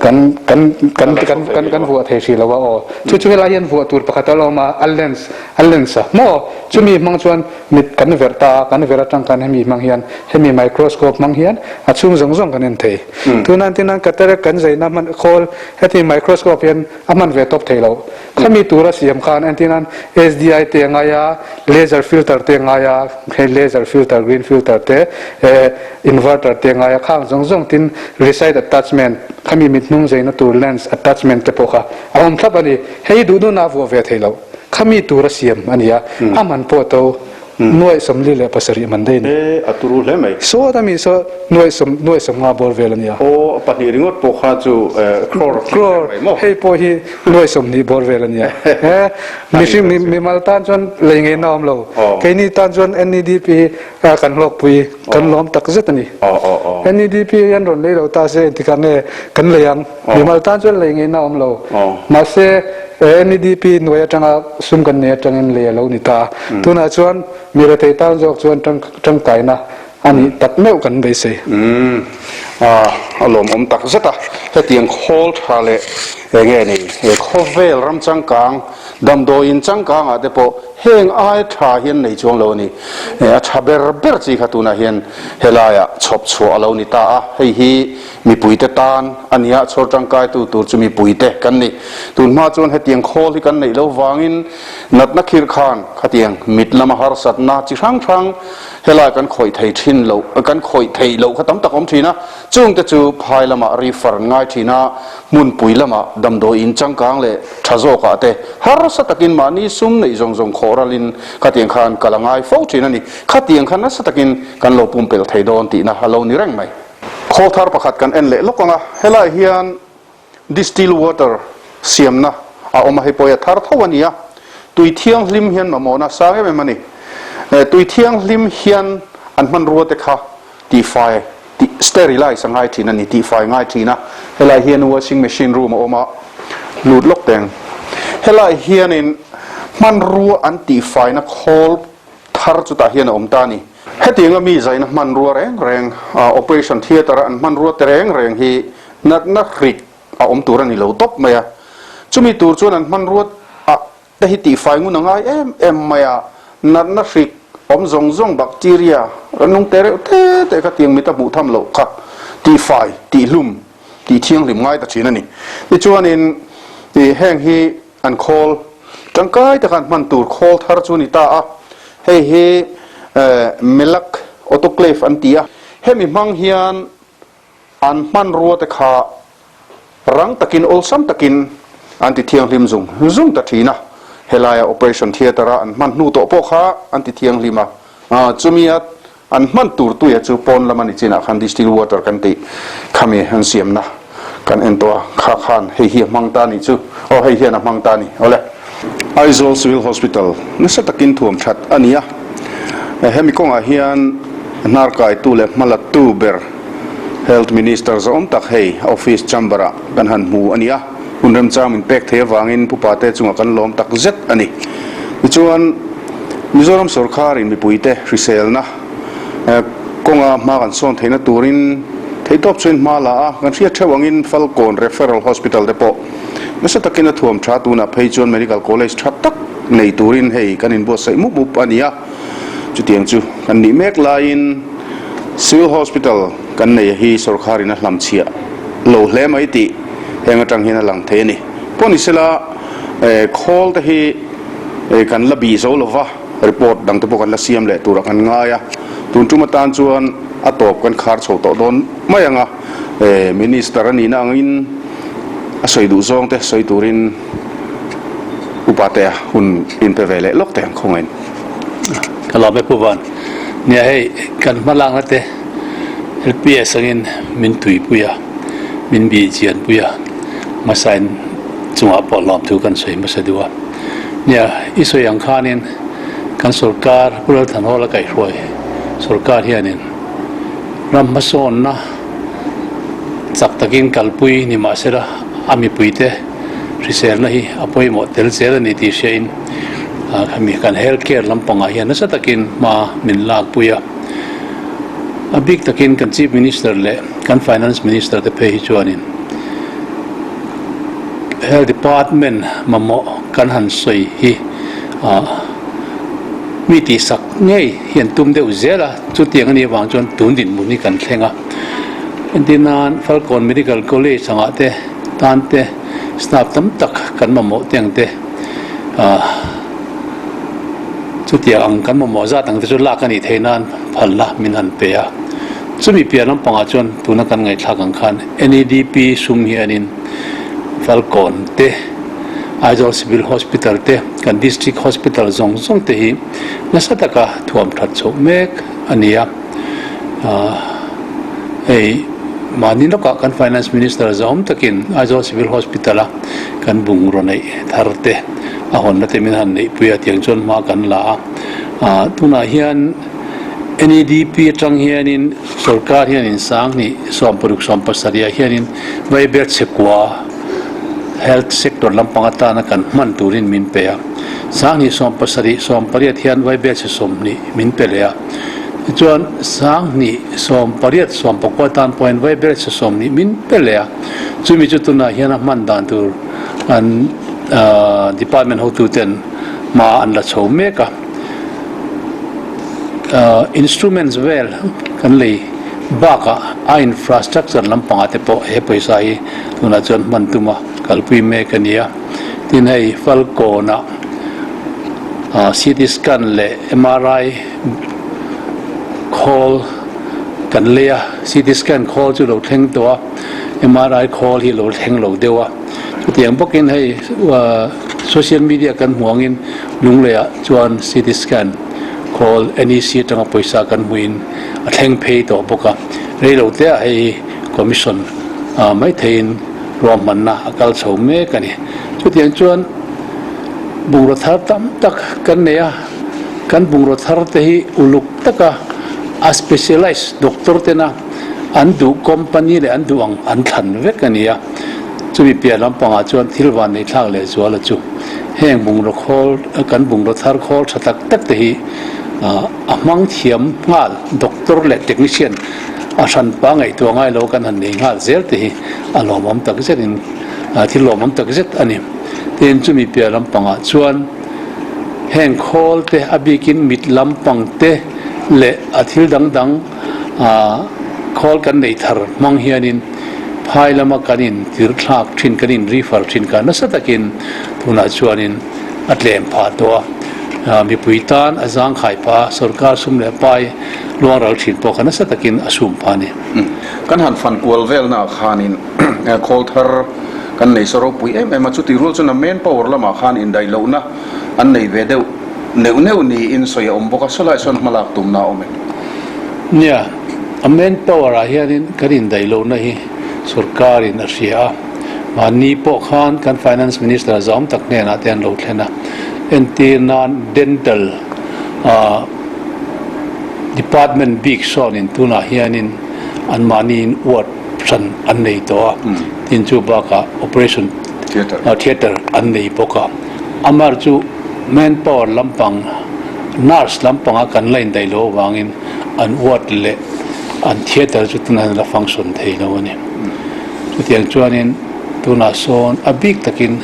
kan kan kan kan kan kan vuah thei hrih lo a aw chu chu helai hian vuah tur pakhat a la awm a a lens a lens a maw chumi hmang chuan Mit kan verh ta a, kan verh atang khan hemi hmang hian, hemi microscope hmang hian a chhung zawng zawng kan en thei. Tuna entirnan cataract kan zeina hman khawl heti microscope hian a hman ve tawp thei lo. Khami tura siam khan entirnan SDI te a ngai a, laser filter te a ngai a, hei laser filter, green filter te, eh inverter te a ngai a, khang zawng zawng tin recite attachment, khami mit hnung zeina tur lens attachment te pawh kha a awm thlap a ni. Hei duh duhna a vuah ve thei lo. Khami tura siam a ni a, a man pawh to nuaih 47 man daih a ni. E, a turu hle mai. Sawt ami saw nuaih sawm nuaih 50 bawr vel a ni a. Aw, pahnih ringawt pawh kha chu crore a tling reng mai maw? Hei pawh hi nuaih 20 bawr vel a ni a. E, mihring mimal tan chuan lei ngeina a awm lo. Keini tan chuan NEDP hi kan hlawkpui, kan lawm tak zet a ni. NEDP hian rawn lei lo ta se engtikah nge kan lei ang? Mimal tan chuan lei ngeina a awm lo. Mahse, NEDP hnuai atanga sum kan nei atangin lei a lo ni ta. Tunah chuan mi rethei tan zawk chuan tangkaina a nih tak meuh kan beisei. A lawmawm tak zet a, hetiang khawl tha leh eng nge ni, he khawvel ram changkang, damdawiin changkangah te pawh heng ai tha hian nei chuang lo a ni. A tha ber ber chi kha tunah hian helaiah chhawp chhuah a lo ni ta a, hei hi Mipuite tan a nia, chhawr tangkaitu tur chu mipuite kan ni. Tunhma chuan hetiang khawl hi kan neih lo vangin natna khirh khan khatiang mit lama harsatna chi hrang hrang helai kan khawih thei thin lo, kan khawih theih loh kha tam tak awm thin a. Chungte chu phai lamah refer an ngai thin a, hmunpui lamah damdawi in changkang leh tha zawkah te harsa takin mahni sum neih zawng zawng khawh ralin khatiang khan kal a ngai fo thin a ni. Khatiang khan nasa takin kan lo pumpelh thei dawn tihna a lo ni reng mai. Khawl thar pakhat kan en leh lawk ang a, helaiah hian distilled water siamna a awm a, hei pawh hi a thar tho a ni a, tui thianghlim hian mamawhna a sang em em a ni. Tui thianghlim hian an hmanrua te kha tihfai, tih sterilize a ngai thin a ni, tihfai ngai thin a, helaiah hian washing machine room a awm a, lut lawk teng. Helaiah hianin hmanrua an tihfaina khawl thar chutah hian a awm ta a ni. Hetianga mi zaina hmanrua reng reng, operation theatre a an hmanrua te reng reng hi natna hrik a awm tur a ni lo tawp mai a. Chumi tur chuan an hmanrua ah te hi tihfai ngun a ngai em em mai a, natna hrik awm zawng zawng bacteria rannung te reuh te te kha tiang mit a hmuh tham loh kha tihfai, tihlum, tihthianghlim ngai ta thin a ni. Tichuanin heng hi an khawl tangkai taka an hman tur khawl thar chu a ni ta a, hei hi Melak Autoclave an ti a, hemi hmang hian an hmanrua te kha rang takin awlsam takin an ti thianghlim zung zung ta thin a, helaia operation theatre a an hman hnu tawh pawh kha an ti thianghlim a, chumia An hman tur tuia chu pawn lama ni chinah khan distilled water kan tih khami an siamna kan en tawh a, kha khan hei hi a hmang ta ni chu, aw hei hian a hmang ta ni, awle. Aizawl Civil Hospital nasa takin thuam that a ni a, hemi kawngah hian hnar kaitu leh hmalattu ber Health Minister zawm tak hei office chamber ah kan han hmu a ni a, hun remchang min pek thei avangin pupa te chungah kan lawm tak zet a ni. Tichuan. Mizoram sorkarin mipuite hriselna kawnga hma kan sawn theihna turin theihtawp chuan hma la a, kan hriat theuh angin Falkawn Referral Hospital te pawh nasa takin a thuam tha tunah phei chuan Medical College tha tak nei turin hei kan inbuatsaih mup mup a ni a, chutiang chu kan nih mek laiin Civil Hospital kan nei hi sorkarin a hlamchhiah lo hle mai tih heng atang hian a lang thei a ni. Pawh ni sela khawl te hi. Hei kan la bih zo lova, report dang te pawh kan la siam leh turah kan ngai a, tun tum atan chuan a tawp kan khar chho tawh dawn mai ang a, Minister a nihna angin a sawi duh zawng te sawi turin upa te hun in pe ve leh lawk teh ang khawngain. Ka lawm e Pu Van. Nia hei kan hma lakna te LPS angin min tuipui a, min bih chianpui a, hmasain chungah pawh lawmthu kan sawi hmasa duh a. Nia, i sawi ang khanin kan sorkar Pu Lalthanhawla kaihhruai sorkar hianin ram hmasawnna chak takin kalpui ni mahsela a mipuite hriselna hi a pawimawh tel zel a ni tih hriain khami kan health care lampangah hian nasa takin hma min lakpui a. A bik takin kan Chief Minister leh kan Finance Minister te phei hi chuanin Health Department mamawh kan han sawi hi mi tihsak ngei hi an tum deuh zel a, chutiang a nih avang chuan tun dinhmun hi kan thleng a. Entir nan Falkawn Medical College angah te tan te staff tam tak kan mamawh te ang te chutiang ang kan mamawh zat ang te chu lak a nih theih nan phalna min han pe a. Chumi piah lampangah chuan tuna kan ngaihthlak ang khan NEDP sum hianin Falkawn te, Aizawl Civil Hospital te, kan District Hospital zawng zawng te hi nasa taka thuam that chhoh mek a ni a. Hei mahni lawkah kan Finance Minister zahawm takin Aizawl Civil Hospital a kan bungraw neih thar te a hawnna te min han neihpui a tiang chuan hma kan la a. Tunah hian NEDP atang hianin sorkar hianin sanghnih 16 17 ah hianin Vaibel chhekua health sector lampang atana kan hman turin min pe a. Sanghnih 17 18 hian Vaibel chhe 20 min pe leh a. Tichuan sanghnih 18 19 tan pawhin Vaibel chhe 20 min pe leh a. Chumi chu tunah hian a hman dan tur an department hotuten hma an la chho mek a. Instruments vel kan lei bakah a infrastructure lampangah te pawh he pawisa hi tunah chuan hman tuma kalpui mek a ni a. Tin hei Falkawnah CT scan leh MRI khawl kan lei a, CT scan khawl chu lo thleng tawh a, MRI khawl hi lo thleng lo deuh a. Chutiang bawkin hei social media kan hmu angin Lungleiah chuan CT scan khawl NEC atanga pawisa kan hmuhin a thleng phei tawh bawk a, reilo teah hei commission mai theiin ruahmanna a kal chho mek a ni. Chutiang chuan bungraw thar tam tak kan nei a, kan bungraw thar te hi uluk taka a specialise doctor tena an duh company leh an duh ang an thlan vek a ni a, chumi piah lampangah chuan thil van nei thlak leh zuala chu. Heng bungraw khawl, kan bungraw thar khawl tha tak tak te hi A hmang thiam nghal doctor leh technician a hranpa ngaihtuah ngai lo kan han nei nghal zel te hi a lawmawm tak zet in thil lawmawm tak zet a ni. Tin, chumi piah lampangah chuan heng khawl te a bikin mit lampang te leh a thil dang dang khawl kan nei thar hmang hianin phai lama kan in tirthlak thin kan in refer thin kha nasa takin tunah chuanin a tlem phah tawh a, mipui tan a zangkhai phah a, sorkar sum leh pai luang ral thin pawh kha nasa takin a sum phah a ni. Kan han fan kual velnaah khanin khawl thar kan nei sa ropui em em a, chutih rual chuan a main power lamah khan indaih lohna an nei ve deuh neuh neuh niin sawi a awm bawk a, sawlaiah sawn hmalak tumna a awm e. Nia, a main power ah hianin kan indaih lohna hi sorkarin a hria a. Mahni pawh khan kan Finance Minister zawm tak hnenah te an lo thlen a, entir nan Dental Department bik sawnin tunah hianin anmahniin ward hran an nei tawh a, tin chu bakah Operation Theatre an nei bawk a. Amar chu manpower lampang, nurse lampanga kan la indaih loh avangin an ward leh an theatre chu tunah hian a la function thei lo a ni. Chutiang chuanin tunah sawn a bik takin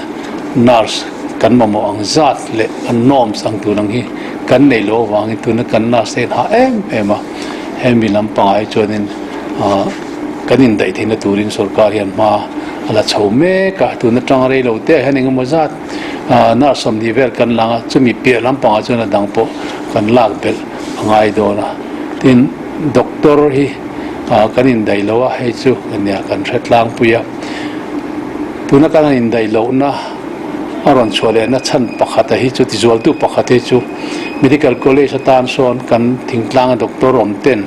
nurse kan mamawh ang zat leh an norms ang tur ang hi kan neih loh avangin tuna kan nurse te hian hah em em a, hemi lampangah hi chuanin kan indaih theihna turin sorkar hian hma a la chho mek a, tun atanga rei lo te ah hian engemaw zat nurse 20 vel kan lang a, chumi piah lampangah chuan a dang pawh kan lak belh a ngai dawn a, tin doctor hi. Kan indaih lo a, hei chu nia kan hre tlangpui a. Tuna kan han indaih lohna a rawn chhuah lehna chhan pakhata hi chu tizualtu pakhat hi chu Medical College atan sawn kan thingtlanga doctor awm ten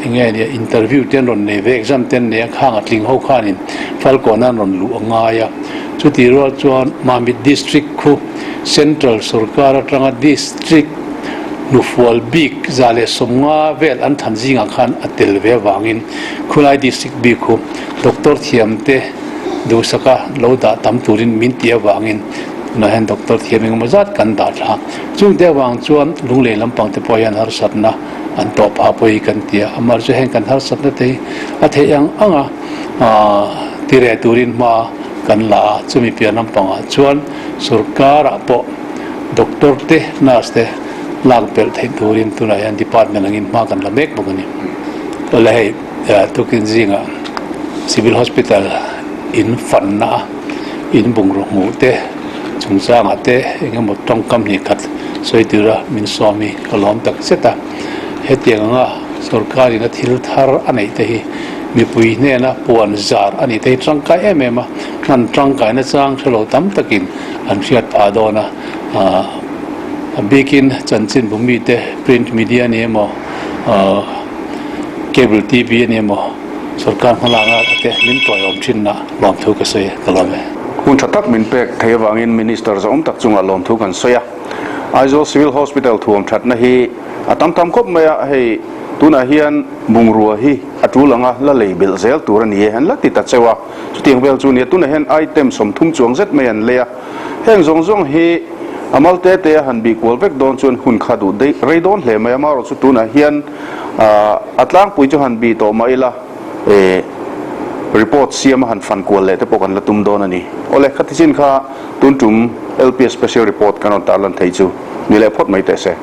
enge nia interview te an rawn nei ve, exam te an nei a, khang a tling ho khanin Falkawn an rawn luh a ngai a. Chutih rual chuan Mamit District khu Central sorkar atanga District Hnufual bik 150 vel an than zingah khan a tel ve avangin khulai district bik khu doctor thiamte duhsaka lo dah tam turin min tih avangin tunah hian doctor thiam engemaw zat kan dah thla. Chungte avang chuan lunglei lampang te pawh hian harsatna an tawh phah pawh hi kan ti a, amah chu heng kan harsatna te hi a theih ang anga tireh turin hma kan la a, chumi piah lampangah chuan sorkarah pawh Doctor te, nurse te lak belh theih turin tunah hian department angin hma kan la mek bawk a ni. Awle hei tukin zingah Civil Hospital in fanna a in bungraw hmuh te chungchangah te eng emaw tawngkam hnih khat sawi tura min sawm hi ka lawm tak zet a. Hetiang anga sorkarin a thil thar a neih te hi mipui hnena puan zar a nih te hi tangkai em em a, hman tangkaina chang hre lo tam takin an hriat phah dawn a, a bikin chanchinbu mite print media a ni emaw cable TV a ni emaw sorkar hmalakna te min tawiawm thinna lawmthu ka sawi ka lawm e. Hun tha tak min pek thei avangin Minister zawm tak chungah lawmthu kan sawi a, Aizawl Civil Hospital thuam thatna hi a tam tam khawp mai a, hei tunah hian bungrua hi a tul anga la lei belh zel tur a ni e an la ti ta cheu a. Chutiang vel chu nia tunah hian item 30 chuang zet mai an lei a, heng zawng zawng hi a mal te te a han bih kual vek dawn chuan hun kha duh daih rei dawn hle mai a, amaherawh chu tunah hian a tlangpui chu han bih tawh mah ila eh report siam a han fan kual leh te pawh kan la tum dawn a ni. Awle khati chin kha tun tum LPS special report kan rawn tarlan thei chu ni leh phawt mai teh se.